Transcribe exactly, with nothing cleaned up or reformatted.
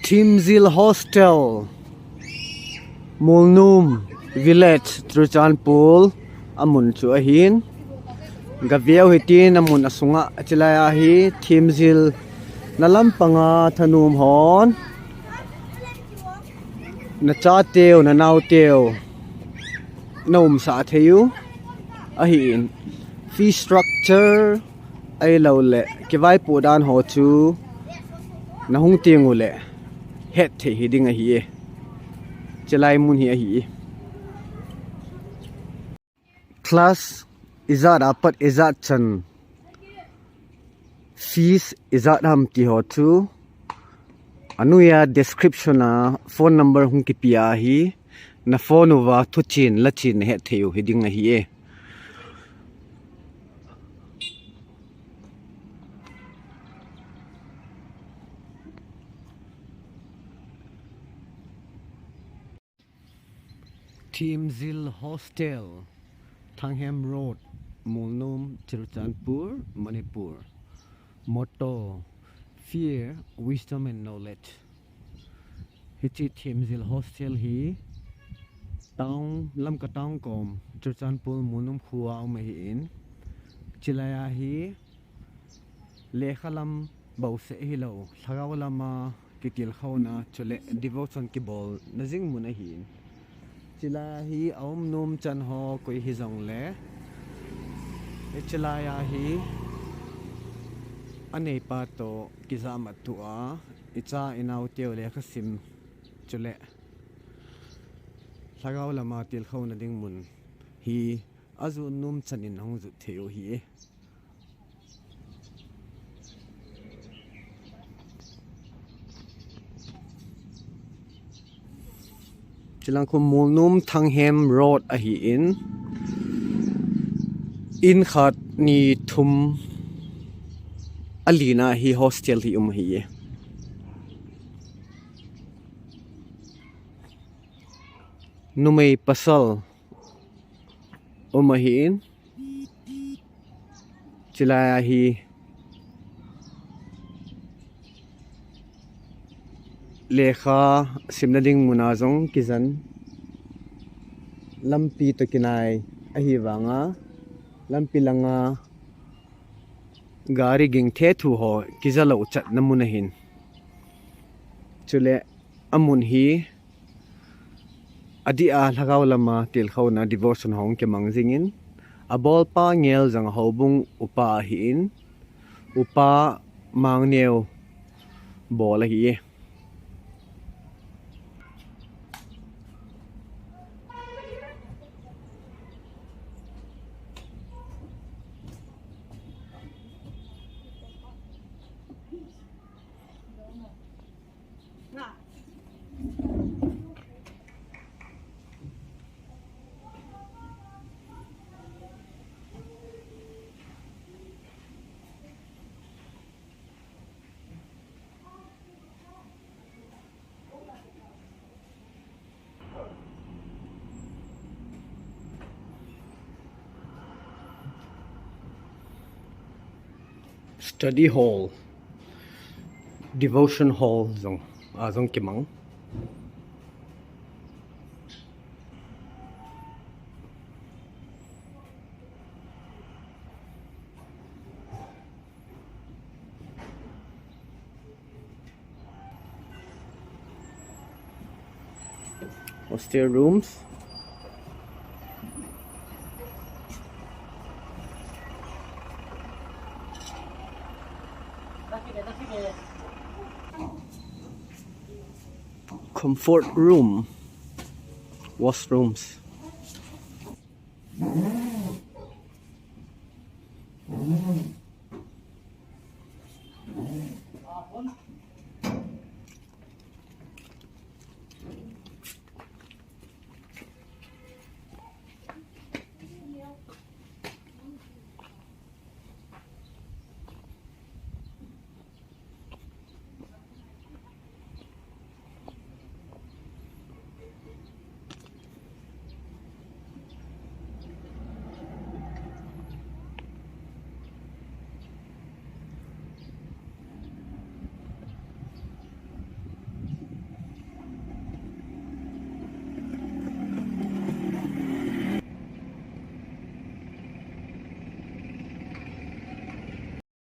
Thimjil Hostel, Molnom Village, Churachandpur, amun chu ahin. Gaveu hitin amun asunga, achilai ahi, Thimjil na lampanga thanom hon, na chateu, na naoteu, na umsah theiu ahin. Fee structure, ahilouleh kivaipoh dan ho chu nahung tenguleh hetthei hiding ahi e. Chilai mun hi ahi e. Class ijat apat ijat chan fees ijat ham ti ho chu anoiya description a phone number hung kipe ahi, na phone uva thuchen lachen nahet theiu hiding ahi e. Thimjil Hostel, Thanghem Road, Molnom, Churachandpur, Manipur. Motto: Fear, Wisdom and Knowledge. Hiche Thimjil Hostel hi town, Lamka town kom, Churachandpur Molnom khoa um ahin. Chilai ahi, lekha lam bouseh hilou, lhagao lama kitilkhouna chule devotion kibolna jing mun ahin. Chilai hi aumnom chan ho koi hijongle, hiche laiya hi aneipa toh kijamat tua, icha inaoteu lekha sim chule lhagao lama tilkhouna ding mun hi ajot nom chan in nahung jot theiu ahi e. Chilang khu Molnom Thanghem Road ahin, in khat ni thum alina hi hostel hi um ahi e. Numei pasal um ahin, chilai ahi, lekha simna ding muna jong kijen, lampi toh kinai ahi vanga, lampi langa gari ging thethu ho kijalou chatna mun ahin. Chule amun hi adeh a lhagao lama tilkhouna devotion hung kimang jingin, abolpa Ngeljang Houbung upa ahin, Upa Mangneo bol ahi e. Study hall, devotion hall jong, a jong kimang. Hostel rooms. Comfort room. Washrooms.